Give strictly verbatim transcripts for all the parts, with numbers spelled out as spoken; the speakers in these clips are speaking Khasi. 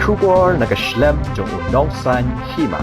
Khubor na ka shlem jong u nongsan hima.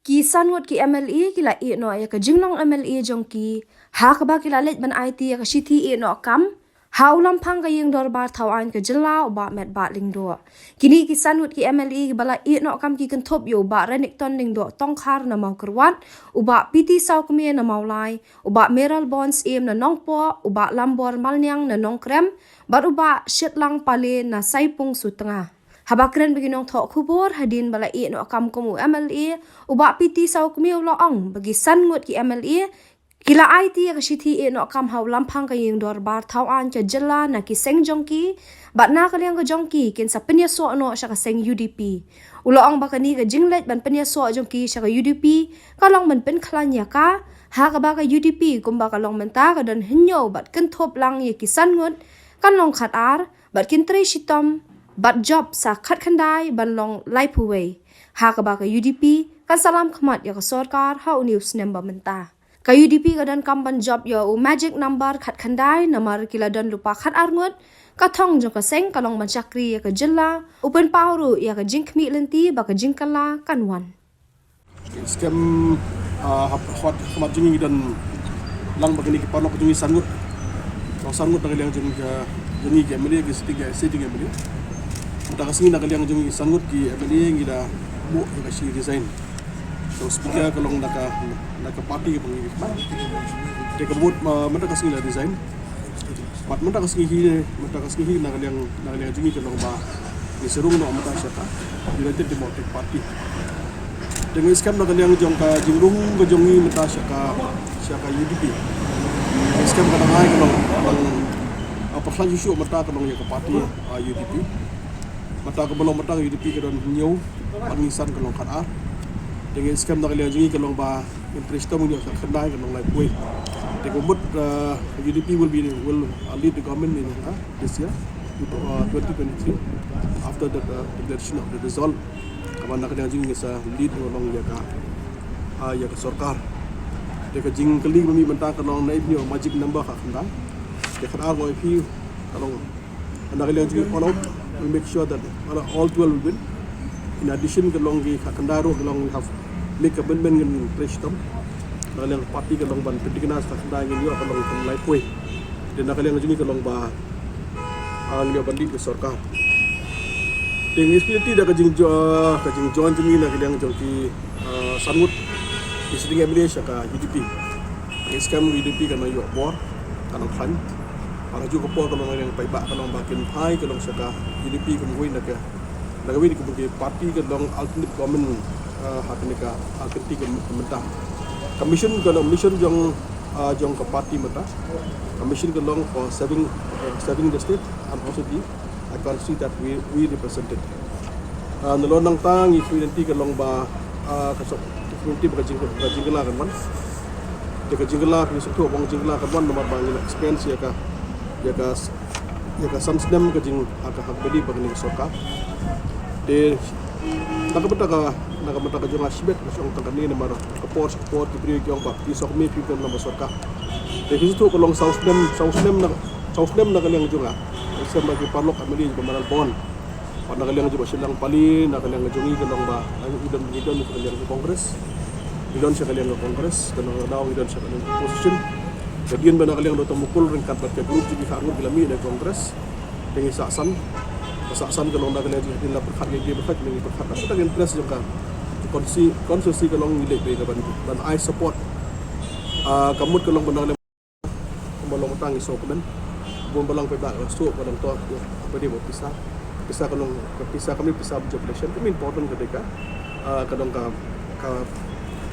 Ki san ngut ki M L A ki la ïeh noh ïa ka jinglong M L A jong ki, ha kaba ki la leit ban aiti ïa ka shithi ïeh noh kam ha u lamphang ka ïing dorbar thaw aiñ ka jylla, u Bah Metbah Lyngdoh. Kine ki san ngut ki M L A kiba la ïeh noh kam ki kynthup ïa u Bah Renikton Lyngdoh Tongkhar na Mawkyrwat, u Bah P T Sawkmie na Mawlai, u Bah Mayralborn Syiem na Nongpoh, u Bah Lambor Malniang na Nongkrem, bad u Bah Shitlang Pale na Saipung Sutnga. Haba kren bad ki nongthoh khubor hadien ba la ïeh noh kam kum u M L A, u Bah P T Sawkmie u la ong ba ki san ngut ki M L A ki la aiti ïa ka shithi ïeh noh kam ha u lamphang ka ïing dorbar thaw aiñ ka jylla na ki seng jong ki, bad na ka liang ka jong ki kin sa pynïasoh noh sha ka seng U D P. U la ong ba kane ka jingleit ban pynïasoh jong ki sha ka U D P ka long ban pynkhlaiñ ïa ka, ha kaba ka U D P kumba ka long mynta ka don hynñiew bad kynthup lang ïa ki san ngut kan long khat ar, bad kin trei shitom bad jop sa khat khyndai ban long laiphew wei, ha kaba ka U D P kan sa lam khmat ïa ka sorkar ha une u snem ba mynta. Ka U D P ka donkam ban jop ïa u magic number khat khyndai namar ki la don lypa khat ar ngut. Ka thong jong ka seng ka long ban shakri ïa ka jylla, u pynpaw ruh ïa ka jingkhmih lynti ba ka jingkylla kan wan. Skhem, ah, hap, hot, khmat jong ngi don lang ba kine ki paralok jong ngi san ngut. Long san ngut na ka liang jong ka, jong ngi ki M L A, ki sitting, ki sitting M L A. Mynta ka sngi na ka liang jong ngi san ngut ki M L A ngi la buh ïa ka shi resign. So speaker ka long na ka, na ka party kaba ngi khmat. Te ka vote, ah, mynta ka sngi la resign. Bad mynta ka sngi hi, mynta ka sngi hi na ka liang, na ka liang jong ngi ka long ba ngi sa rung noh mynta sha ka United Democratic Party. Te ngi skhem na ka liang jong ka jingrung ka jong ngi mynta sha ka, sha ka U D P. Ngi skhem ka dang ai ka long, ka long, ah, pyrshah shuh shuh mynta ka long ïa ka party, ah, U D P. Mynta kaba long mynta ka U D P ka don hynñiew, bad ngi san ka long khat ar. Te ngi skhem na ka liang jong ngi ka long ba interest to mynta ka khyndai ka long laiphew. Te ka mut, uh, U D P will be, will, uh, lead the government in, uh, this year, uh, twenty twenty-three, after the, uh, declaration of the result. Kaba na ka liang jong ngi sa lead along ïa ka, uh, ïa ka sorkar. Te ka jingkylli ba mih mynta ka long naei phi magic number ka khyndai. Te khat ar naei phi ka long Na ka liang jong ngi all out, we'll make sure that all, all twelve will win. In addition, ka long ki khyndai ruh, ka long we have make commitment ngan trei shitom. Na ka liang party ka long ban pynthikna sa khyndai ngin ïoh ka long ka laiphew. Te na ka liang jong ngi ka long ba, ah, ngin ïoh ban lead ka sorkar. Te ngi sngewthuh da ka jingjo-, ka jingjoin jong ngi na ka liang jong ki, ah, san ngut ki sitting M L A sha ka U D P. Ngi skhem U D P kan ïoh bor, kan khlaiñ. Bad ha kajuh ka por ka long ka liang paidbah ka long ba kin phai ka long sha ka U D P kum kawei na ka, na kawei na ki party ka long alternative government, ah, ha kane ka, ah, kynti ka mynta. Ka mission ka long mission jong, ah, jong ka party mynta. Ka mission ka long for serving, uh, serving the state and also the, I can see that we, we represented. Ah, nalor nangta ngi sngewthuh ka long ba, ah, ka suk, sngewthuh ba ka jing, ka jingkylla kan wan. Te ka jingkylla, ngi sngewthuh ba ka jingkylla kan wan namar ba ngi la experience ïa ka, ïa ka, ïa ka san snem ka jing, ha ka, ha kaba dei ba kane ka sorkar. Te na ka bynta ka, na ka bynta ka jong nga shibit nga shong tang kane namar ka por sha ka por ki briew ki ong ba phi suk mih phi don lem bad sorkar. Te ngi sngewthuh ka long saw snem, saw snem na, saw snem na ka liang jong nga. Ngi shem ba ki paralok M L A ba man la bun. Bad na ka liang jong u Bah Shitlang Pale, na ka liang jong ngi ka long ba ngi don, ngi don ka liang ka Congress. Ngi don sha ka liang ka Congress, ka long ka daw ngi don sha ka liang ka opposition. Ka dei ba na ka liang Doctor Mukul ryngkat bad ka group jong ki khatngut ki la mih na Congress. Te ngi sah san, ka sah san ka long na ka liang jong ngi la pyrkhat ngi, pyrkhat ngi, pyrkhat na ka interest jong ka constituency, constituency ka long ngi leh ba ka ban, ban ai support. Ah, ka mut ka long ba na ka liang Kumba long mynta ngi sngewkmen. Bun balang paidbah la sngewkmen to, ïa, apa dei ba pisa. Pisa ka long, ka pisa ka mih pisa job election, ka mih important ka dei ka, ah, ka dei ka, ka,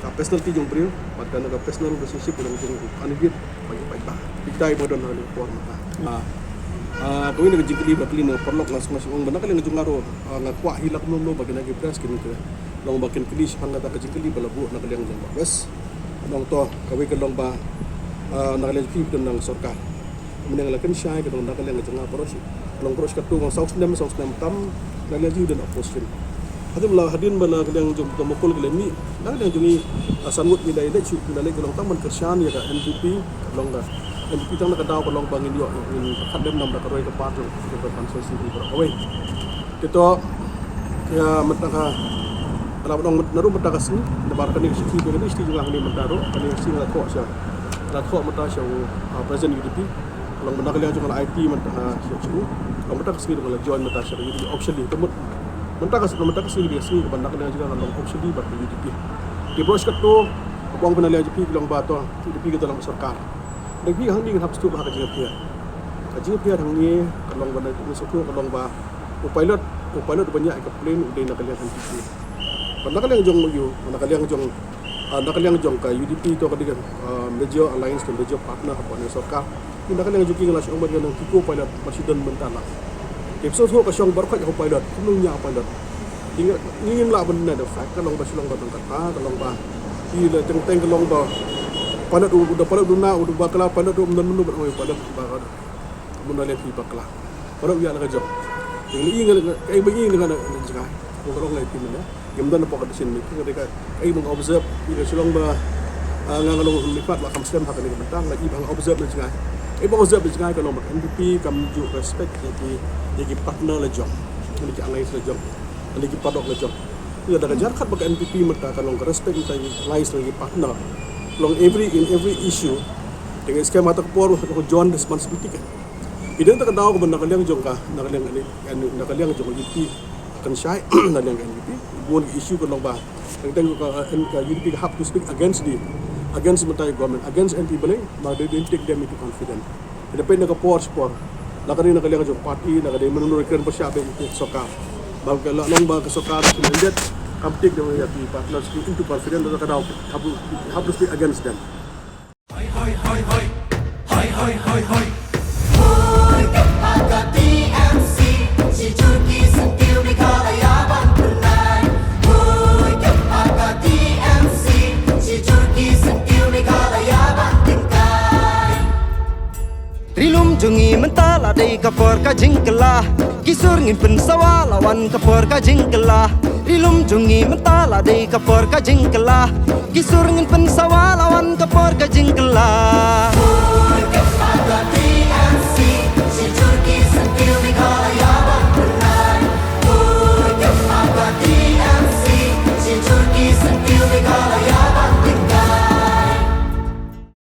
ka personality jong briew, bad ka, ka personal relationship jong u candidate bad u paidbah. Kita i ba don ha kane ka por mynta. Ah, ah, kawei na ka jingkylli ba kylli na paralok nga sngewsih ong ba na ka liang jong nga ruh, ah, nga kwah hi lak mano mano ba kine ki press kine ki long ba kin kylli shaphang kata ka jingkylli ba la buh na ka liang jong Bah West. Nangta kawei ka long ba, ah, na ka liang jong phi don na sorkar. Mynne nga la kynshai ka long na ka liang jong nga baroh shi. Long baroh shi katto nga saw snem, saw snem tam na ka liang jong ngi don opposition. Hadien ba la, hadien ba na ka liang jong ka Mukul ka la mih, na ka liang jong ngi, ah, san ngut ngi la ïaleit shuh, ngi la leit ka long tang ban kyrshan ïa ka N P P, ka long ka N P P tang na ka daw ka long ba ngin ïoh, ngin pyrkhat lem namar ka roi ka par jong ka constituency baroh kawei. Te to, Ïa mynta ka, la ba dong naduh mynta ka sngi, namar kane ka shithi, kane ka shithi jong nga hangne mynta ruh, kane ka shithi nga la thoh sha, la thoh mynta sha u, ah, President U D P. Ka long ba na ka liang jong nga la aiti mynta, ah, sha, sha u. Ka long mynta ka sngi ruh nga la join mynta sha ka U D P officially. Te mut mynta ka, mynta ka sngi ka dei ka sngi kaba na ka liang jong nga la long officially bad ka U D P. Te baroh shi katto kaba ong ba na ka liang U D P ka long ba to U D P ka dei long sorkar. Te phi hangne ngin hap sngewthuh ba ka jingaphiah, ka jingaphiah hangne ka long ba na, ngin sngewthuh ka long ba u pilot, u pilot uba ñiah ïa ka plane u dei na ka liang N P P. Ba na ka liang jong u, ba na ka liang jong, ah, na ka liang jong ka U D P to ka dei ka, ah, major alliance, ka major partner hapoh ka sorkar. Te na ka liang jong ki nga la shu ong ba ki ko pilot ba shu don mynta la. Te sngewthuh ka shong baroh khoit ïa u pilot, kumno ñiah u pilot. Te ngi, ngi ngim lah ban deny the fact, ka long ba shu long ba tang katta, ka long ba ki la teng teng ka long ba pilot u, u da pilot u na, u da bakla, pilot u ym don mynno ban ong ïa u pilot ba ka, kumno leh phi bakla. Paralok ïa la ka jong. Te ngi ïa nga, kaei ba ngi ïa nga na jngai. Ko ka long la ïa phi mynne. Ngim don hapoh ka decision making, ka dei ka, kaei ba nga observe, ïa ka shu long ba, ah, nga nga long mihpat la kam slem ha kane ka bynta, la i ba nga observe na jngai. Kaei ba nga observe na jngai ka long ba ka N P P kam ju respect ïa ki, ïa ki partner la jong. Ïa ki alliance la jong. Ïa ki paralok la jong. Ïa da ka jingkhat ba ka N P P mynta ka long ka respect mynta ïa ki alliance la ki partner. Long every, in every issue. Te nga skhem ha ta ka por long joint responsibility ka. Ïa dang ta ka daw kaba na ka liang jong ka, na ka liang, na ka liang jong ka U D P kan shai, na liang ka N P P, bun ki issue kan long ba. Teng teng ka, ka U D P ka hap to speak against the, against mynta ka government, against N P P balei, ba they didn't take them into confidence. Ïa da peit na ka por shi por. Na ka dei na ka liang jong party, na ka dei mynno kren ba shah beit ïa ka sorkar. Ba ka la long ba ka sorkar shu ended, kam take them ïa ki partners ki into confidence, da ka daw hap, hap to speak against them. Hoi, hoi, hoi, hoi. Hoi, hoi, hoi, hoi. Hoi, ka T M C. Shi jur ki syntiew Meghalaya ban pynlait. Hoi, ka T M C. Shi jur ki syntiew Meghalaya ban tyngkai. Ri lum jong ngi mynta la dei ka por ka jingkylla. Ki sur ngin pynsawa la wan ka por ka jingkylla. Ri lum jong ngi mynta la dei ka por ka jingkylla. Ki sur ngin pynsawa la wan ka por ka jingkylla.